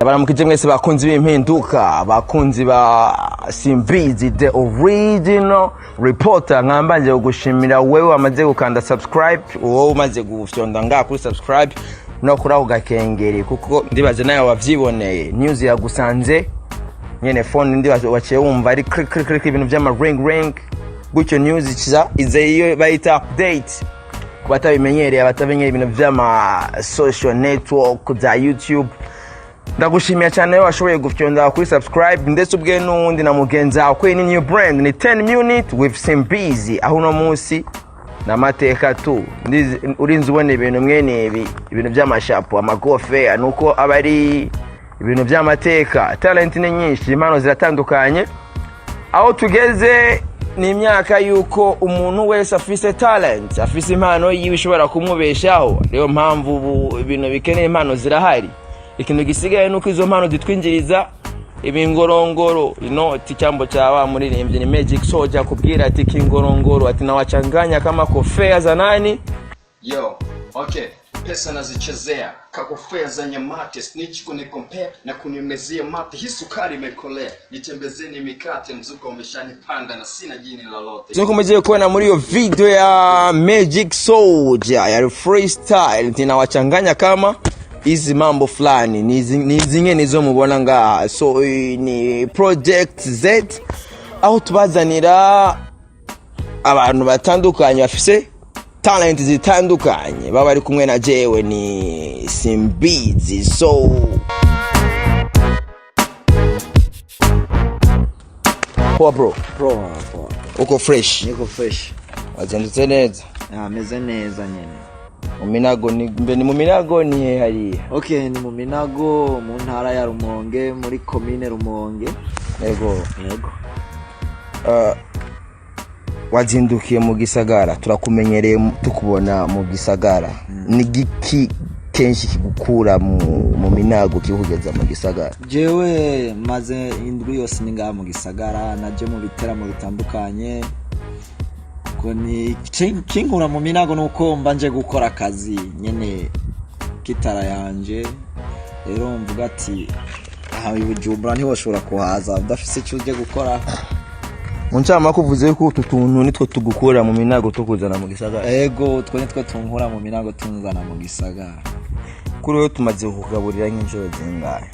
Baramukije mwese bakunzi b'impinduka, bakunzi ba Simbizi the Original Reporter. Nkambanje kugushimira wewe wamaze gukanda subscribe, wowe umaze gufyonda ngaha kuri subscribe no kuri ako gakengeri, kuko ndibaze nawe wavyiboneye, news yagusanze nyene phone, ndibaze waciye wumva ari click click click, ibintu vy'ama ring ring gutyo. News iza ize iyo bayita update ku batabimenyereye, abatamenyereye ibintu vy'ama social network za YouTube. Ndagushimiye cyane iyo washoboye gufyonda kuri subscribe, ndetse ubwe n'uwundi na mugenzi wawe kuri ni new brand, ni 10 minute with Simbizi, aho uno munsi n'amateka tu urinze ubona ibintu mwene ibi, ibintu by'amashapo, amagofe, nuko aba ari ibintu by'amateka. Talent ni nyinshi, impano ziratandukanye. Aho tugeze ni imyaka y'uko umuntu wese afise talent, afise impano yiwe ishobora kumubeshaho. Niyo mpamvu ubu ibintu bikeneye impano zirahari. Ikintu gisigaye nuko izo mpano zitwinjiriza ibingorongoro, inoti. Cyambo cya wa muririmbyi ni Magic Soldier kubwira ati kingorongoro, ati nawachanganya kama kofea za nani. Yo, okay, pesa nazichezea kakofea zenye mate, snitch kunikompea na kunimezia mate, hii sukari imekolea, nitembezeni mikate, mzuka umeshanipanda na sina jini lolote. Nkuko mugiye kubona muri iyo video ya Magic Soldier ya freestyle, tinawachanganya kama hizi mambo fulani ni izi nyene nizo mubona ngaha. So ni Project Z, aho tubazanira abantu batandukanye bafise talent zitandukanye, baba bari kumwe na jewe ni Simbizi. So poa bro? Poa poa. Uko fresh? Niko fresh. Wazindutse neza? Ameze neza nyene. Mu Minago ni mbe ni mu Minago ni he hariya? Okay, ni mu Minago, mu ntara ya Rumonge, muri komine Rumonge. Yego. Yego. Wazindukiye mu gisagara, turakumenyereye tukubona mu gisagara. Ni giki kenshi kigukura mu Minago kikugeza mu gisagara? Jewe maze indwi yose ni ngaha mu gisagara, naje mu biteramo bitandukanye. Ko ni kinkura mu Minago nuko mba nje gukora akazi nyene kitara yanje. Rero mvuga ati aha i Bujumbura ntiwoshobora kuhaza udafise icyo uje gukora. Mu ncamake uvuze ko utu tuntu nitwo tugukura mu Minago tukuzana mu gisagara? Ego, utwo nitwo tunkura mu Minago tunzana mu gisagara. Kuri wowe tumaze kukugaburira nk'inshuro zingahe?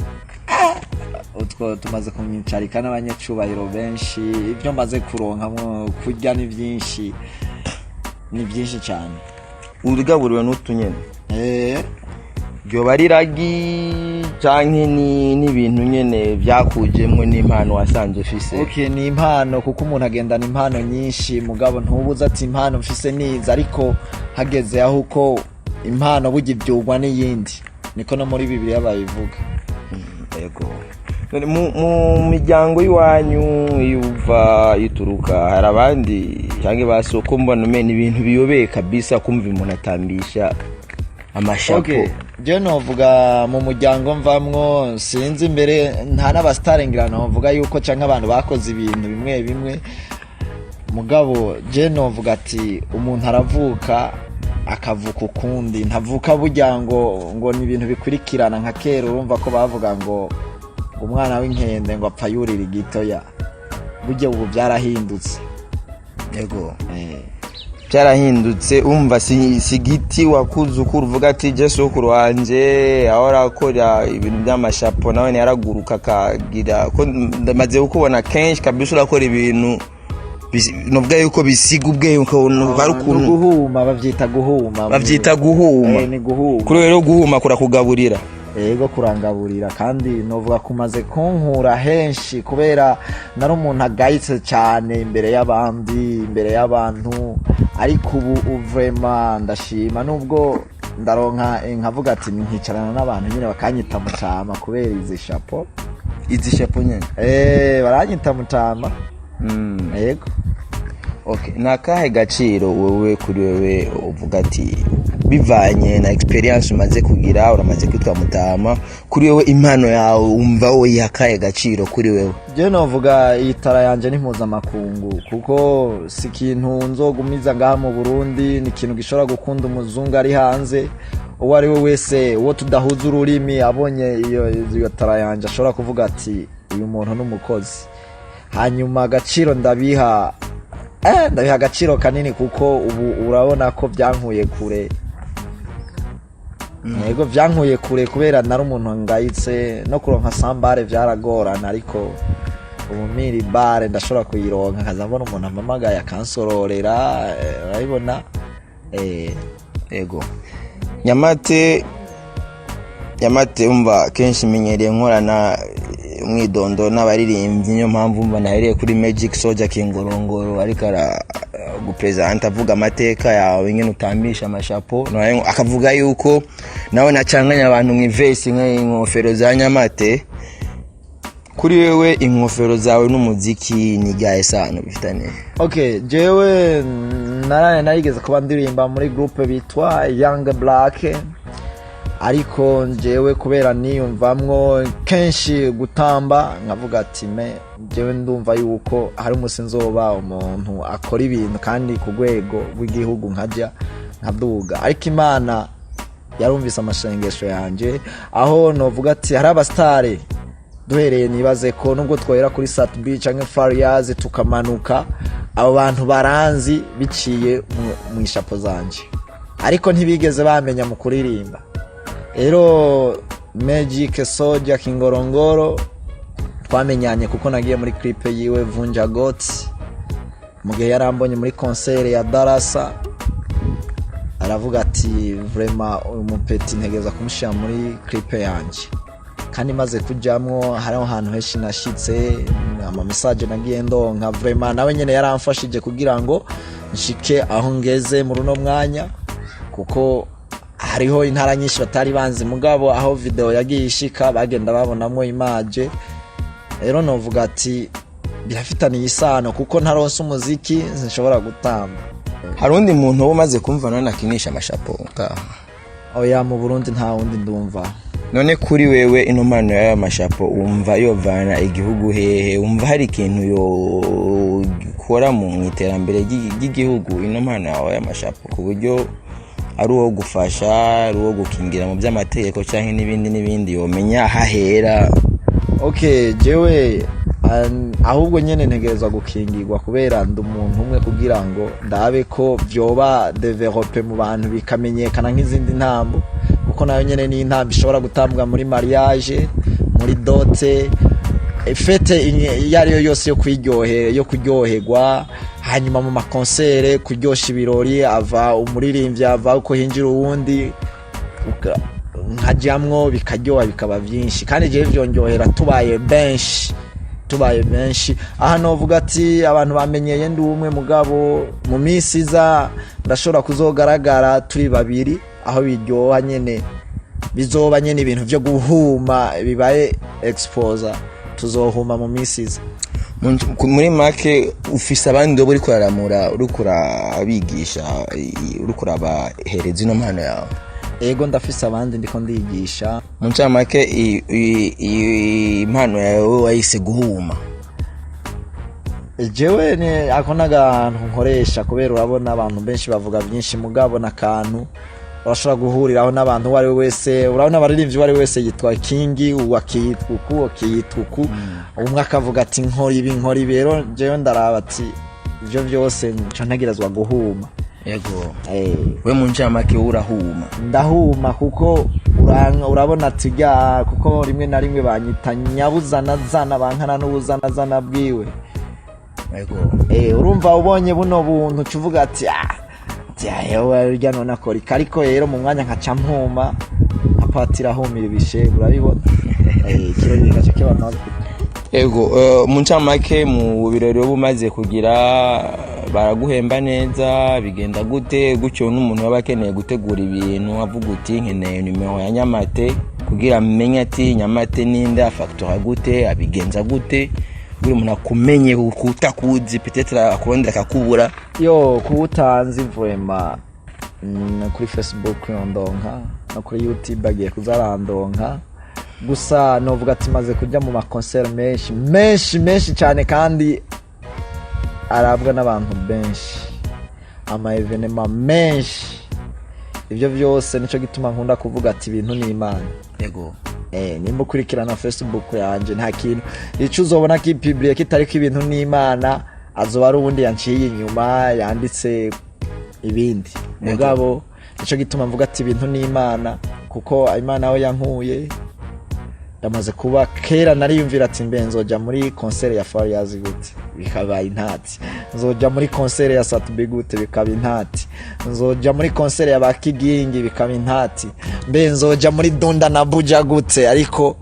Utwo tumaze kumwicarika n'abanyacubahiro benshi. Ibyo maze kuronkamwo kurya ni byinshi, ni byinshi cyane. Urigaburiwe n'utu nyene? Eh. Ryoba ari iragi canke ni n'ibintu nyene byakujemwo n'impano wasanze ufise? Okay, ni impano, kuko umuntu agendana impano nyinshi, mugabo ntubuze ati impano mfise niza, ariko hageze aho uko impano burya ivyugwa n'iyindi, niko no muri Bibiliya babivuga. Yego. None mu miryango y'iwanyu, iyo uva ituruka, hari abandi canke basoko mbona umena ibintu biyobeye kabisa, kumva umuntu atambisha amashapo? Okay, je novuga mu muryango mvamwo, sinzi imbere nta n'abasitari ngira novuga yuko canke abantu bakoze ibintu bimwe bimwe, mugabo je novuga ati umuntu aravuka akavuka ukundi, ntavuka burya ngo ni ibintu bikurikirana nka kera. Urumva ko bavuga ngo umwana w'inkende ngo apfa yurira igitoya, burya ubu byarahindutse. Yego. Eh. Byarahindutse. Umva si giti wakuze ukura uvuga ati je sokuru wanje ahora akora ibintu by'amashapo, nawe yaraguruka akagira ko ndamaze kukubona kenshi kabisa urakora ibintu novuga yuko bisiga ubwenge, ukabona hari Ni ukuntu guhuma, bavyita guhuma. Bavyita guhuma. Eh, ni guhuma. Kuri rero guhuma kurakugaburira? Ego, kurangaburira, kandi novuga kumaze kunkura henshi, kubera nari umuntu agayitse cyane imbere y'abandi, imbere y'abantu, ariko ubu vraiment ndashima, nubwo ndaronka nkavuga ati nkicarana n'abantu nyine bakanyita mutama kubera izi chapeau. Izi chapeau nyene? Eh, baranyita mutama. Yego. Okay, ni akahe gaciro wewe, kuri wewe, uvuga ati bivanye na experience umaze kugira, uramaze kwitwa mutama, kuri wewe impano yawe wumva wowe iha akahe gaciro kuri wewe? Je novuga iyi tara yanje ni mpuzamakungu, kuko si ikintu nzogumiza ngaha mu Burundi, ni ikintu gishobora gukunda umuzungu ari hanze. Uwo ari we wese, uwo tudahuza ururimi, abonye iyo talent yanje ashobora kuvuga ati: "Uyu muntu ni umukozi." Hanyuma agaciro ndabiha agaciro kanini, kuko ubu urabona ko byankuye kure. Yego, byankuye kure kubera nari umuntu ngayitse, no kuronka sambare byaragorana, ariko ubu miri bare ndashobora kuyironka, nkaza mbona umuntu ampamagaye akansororera, urabibona. Yego, Nyamate, Nyamate, umva kenshi menyereye nkorana umwidondo n'abaririmbyi, niyo mpamvu umva nahereye kuri Magic Soldier Kingorongoro, ariko ara gupresenta avuga amateka yawe nyine utambisha amashapo, nawe akavuga yuko nawe nacanganya abantu mu ivesi nk'inkofero za Nyamate. Kuri wewe, inkofero zawe n'umuziki ni gahe sano bifitanye? Okay, jewe narigeze kuba ndirimba muri groupe bitwa Young Black, ariko njyewe kubera niyumvamwo kenshi gutamba, nkavuga ati: "Me jewe ndumva yuko hari umunsi nzoba umuntu akora ibintu kandi ku rwego rw'igihugu, nkajya nkaduga." Ariko Imana yarumvise amashengesho yanjye, aho novuga ati hari abasitari duhereye, nibaze ko nubwo twohera kuri Sat-B canke Fariaz tukamanuka, abo bantu baranzi biciye mu ishapo zanje, ariko ntibigeze bamenya mu kuririmba. Rero Magic Soldier Kingorongoro twamenyanye kuko nagiye muri clip yiwe Vunja Goti. Mu gihe yarambonye muri concert ya Darasa, aravuga ati: "Vraiment, uyu mupeti ntegereza kumushyira muri clip yanjye." Kandi maze kujyamwo, hariho ahantu henshi nashitse, ama message nagiye ndonka, vraiment nawe nyene yaramfashije kugira ngo nshike aho ngeze muri uno mwanya, kuko hariho intara nyinshi batari banzi, mugabo aho video yagiye ishika bagenda babonamwo image. Rero novuga ati birafitaniye isano, kuko ntaronse umuziki sinshobora gutamba. Hari undi muntu uba umaze kumva none akinisha amashapo ngaha? Oya, mu Burundi nta wundi ndumva. None kuri wewe, ino mpano y'aya mashapo wumva yovana igihugu hehe? Wumva hari ikintu yokora mu iterambere ry'igihugu, ino mpano yawe y'amashapo, ku buryo ari uwo gufasha, ari uwo gukingira mu by'amategeko cyangwa n'ibindi n'ibindi, yomenya ahahera? Okay, jewe ahubwo nyene ntegerezwa gukingirwa kubera ndi umuntu umwe, kugira ngo ndabe ko vyoba développé mu bantu, bikamenyekana nk'izindi ntambo, kuko nayo nyene ni intambo ishobora gutambwa muri mariage, muri dot, fête iyo ariyo yose yo kwiryohe, yo kuryoherwa, hanyuma mu ma concert kuryosha ibirori, ava umuririmbyi ava uko hinjira uwundi, nkajamwo, bikaryoha, bikaba byinshi. Kandi jewe vyonryohera tubaye benshi, tubaye benshi. Aha novuga ati abantu bamenyeye ndi umwe, mugabo mu minsi iza ndashobora kuzogaragara turi babiri, aho biryoha nyene, bizoba nyene ibintu vyo guhuma bibaye exposa, tuzohuma mu minsi iza. Muri make, ufise abandi wowe uriko uraramura, uriko urabigisha, uriko urabahereza ino mpano yawe? Ego, ndafise abandi ndiko ndigisha. Mu ncamake, impano yawe wayise guhuma? Jewe ni ako n'akantu nkoresha, kubera urabona abantu benshi bavuga byinshi, mugabo n'akantu urashobora guhuriraho n'abantu uwo ari we wese. Urabona abaririmbyi, uwo ari we wese yitwa Kingi, ubu akiyitwa uku, akiyitwa uku, umwe akavuga ati: "Nkora ibi, nkora ibi." Rero jewe ndaraba ati ivyo byose nca ntegerezwa guhuma. Yego. We mu ncamake urahuma? Ndahuma, kuko urabona tujya, kuko rimwe na rimwe banyita nyabuzanazana, bankana n'ubuzanazana bwiwe. Urumva ubonye buno buntu uca uvuga ati: "Ah, ati yewe urya none akora iki?" Ariko rero mu mwanya nkaca mpuma nka patira, ahumira ibishegu, urabibona. Ikirori kigaca kiba amavuta. Ego, mu ncamake, mu birori uba umaze kugira baraguhemba neza, bigenda gute? Gutyo n'umuntu aba akeneye gutegura ibintu, avuga uti: "Nkeneye nimero ya Nyamate kugira amenye ati Nyamate ninde, afactura gute, abigenza gute?" Buri muntu akumenye kutakuzi, peut-être akurondera akakubura. Yo, kuwutanzi vraiment, kuri Facebook yondonka, no kuri YouTube agiye kuzarandonka. Gusa novuga ati maze kujya mu ma concert menshi menshi menshi cyane, kandi arabwa n'abantu benshi, ama événement menshi. Ibyo byose nicyo gituma nkunda kuvuga ati ibintu ni Imana. Nimba ukurikirana Facebook yanjye, nta kintu icyo uzobona kipubliye kitariko ibintu n'Imana, azoba ari ubundi yanciye inyuma yanditse ibindi. Mugabo nicyo gituma mvuga ati ibintu n'Imana, kuko Imana aho yankuye ndamaze kuba kera nariyumvira ati mbe nzoja muri concert ya Farious gute, bikaba intati, nzoja muri concert ya Sat-B gute, bikaba intati, nzoja muri concert ya Bakigingi, bikaba intati, mbe nzoja muri Dunda na Buja gute? Ariko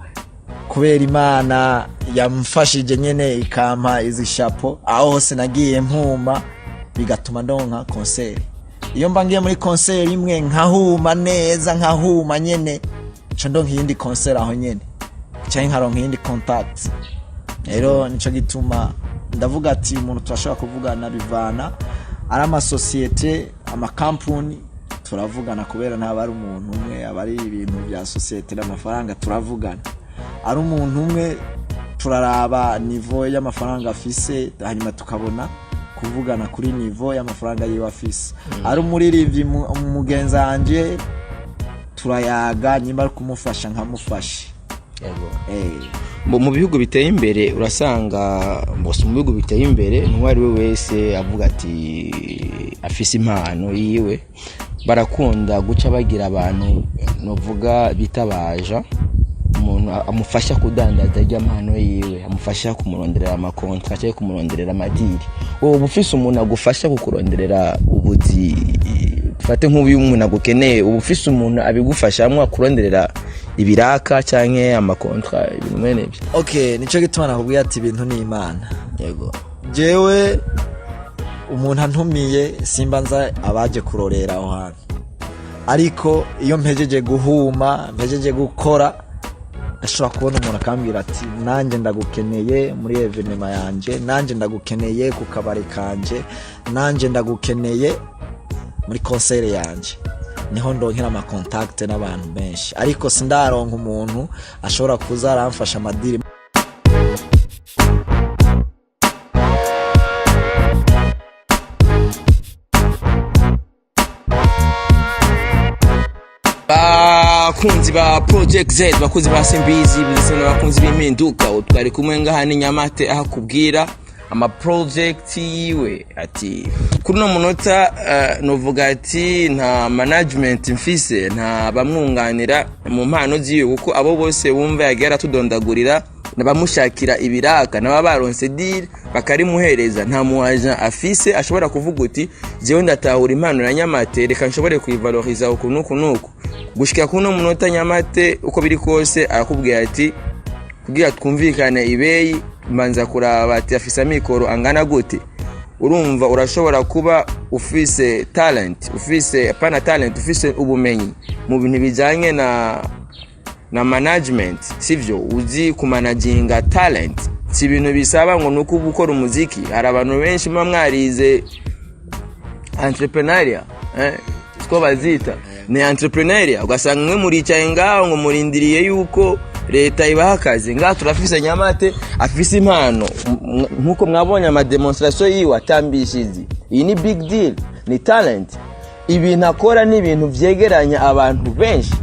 kubera Imana yamfashije nyene ikampa izi chapeau, aho hose nagiye mpuma, bigatuma ndonka concert. Iyo mba ngiye muri concert imwe nkahuma neza, nkahuma nyene, nca ndonka iyindi concert aho nyene, canke nkaronka iyindi contact. Rero nico gituma ndavuga ati umuntu turashobora kuvugana, bivana ari amasosiyete, amakampuni turavugana, kubera ntaba ari umuntu umwe, aba ari ibintu bya sosiyete n'amafaranga. Turavugana ari umuntu umwe, turaraba niveau y'amafaranga afise, hanyuma tukabona kuvugana kuri niveau y'amafaranga yiwe afise. Ari umuririmbyi mugenzi wanje, turayaga, nyimba ari kumufasha nkamufasha. Mu bihugu biteye imbere urasanga bose, mu bihugu biteye imbere, n'uwo ari we wese avuga ati afise impano yiwe, barakunda guca bagira abantu novuga bitabaja umuntu amufasha kudandaza irya mpano yiwe, amufasha kumuronderera ama contrats cyangwa kumuronderera ama deals. Wowe uba ufise umuntu agufasha kukuronderera ubuzi? Dufate nk'ubu iyo umuntu agukeneye, uba ufise umuntu abigufashamwo, akuronderera ibiraka canke ama contrats, ibintu mwene ibyo? Okay, nico gituma nakubwiye ati ibintu ni Imana. Jewe umuntu antumiye simba nza abaje kurorera aho hantu, ariko iyo mpejeje guhuma, mpejeje gukora, ndashobora kubona umuntu akambwira ati nanjye ndagukeneye muri événement yanje, nanjye ndagukeneye ku kabari kanje, nanjye ndagukeneye muri concert yanje. Niho ndongera ama contacts n'abantu benshi, ariko sindaronka umuntu ashobora kuza aramfasha ama deals. Bakunzi ba Project Z, bakunzi ba Simbizi ndetse n'abakunzi b'impinduka, ubu twari kumwe ngaha ni Nyamate, aho akubwira ama project yiwe ati kuri uno munota novuga ati nta management mfise, nta bamwunganira mu mpano ziwe, kuko abo bose wumva yagiye aratudondagurira n'abamushakira ibiraka, n'aba baronse deal bakarimuhereza. Nta muwaja afise ashobora kuvuga uti jewe ndatahura impano ya Nyamate, reka nshobore kuyivaloriza uku nuku nuku. Gushika kuno munota, Nyamate uko biri kose arakubwira ati kugira twumvikane ibeyi mbanza kuraba ati afise amikoro angana gute. Urumva urashobora kuba ufise talent, ufise apana talent, ufise ubumenyi mu bintu bijanye na management, sivyo? Uzi kumanaginga talent, si ibintu bisaba ngo nuko uba ukora umuziki. Hari abantu benshi muba mwarize entrepreneuriat, siko bazita, ni entrepreneuriat, ugasanga mwe muricaye ngaho ngo murindiriye yuko leta ibaha akazi. Ngaha turafise Nyamate afise impano. Nkuko mwabonye ama démonstrations yiwe atambishizi, iyi ni big deal, ni talent. Ibintu akora ni ibintu vyegeranya abantu benshi,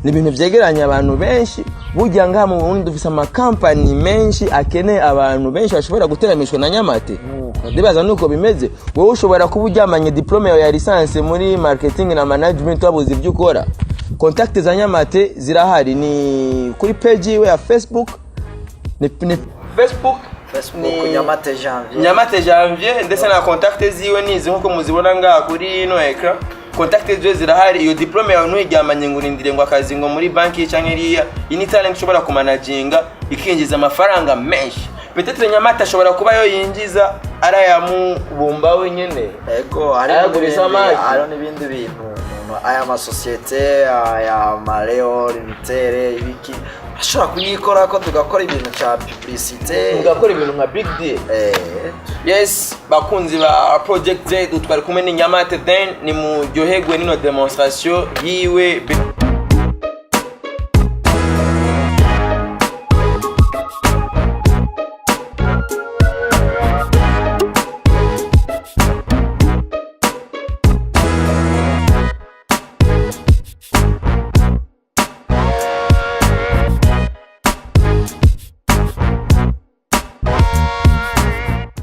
ni ibintu vyegeranya abantu benshi. Burya ngaha mu Burundi dufise amakampani menshi akeneye abantu benshi bashobora guteramishwa na Nyamate. Ndibaza nuko bimeze. Wowe ushobora kuba uryamanye diplôme yawe ya licence muri marketing na management, wabuze ibyo ukora. Contact za Nyamate zirahari, ni kuri page yiwe ya Facebook, ni Facebook. Facebook. Ni Nyamate Janvier. Nyamate Janvier, ndetse na contact ziwe nizi nkuko muzibona ngaha kuri ino écran. Contact ziwe zirahari. Iyo diplôme yawe ntuyiryamanye ngo urindire ngo akazi ngo muri banki cyangwa iriya. Iyi ni talent ushobora kumanaginga ikinjiza amafaranga menshi. Peut-être Nyamate ashobora kuba yo yinjiza arayamubumba wenyene. Ego, hariho Ayagura isamaki. Hariho n'ibindi bintu umuntu, aya masosiyete, aya mareo limitere, ibiki, ashobora kunyikora ko tugakora ibintu cya publicité. Mugakora ibintu nka big deal. Yes, bakunzi ba Project Z, twari kumwe ni Nyamate. Then nimuryoherwe nino démonstration yiwe.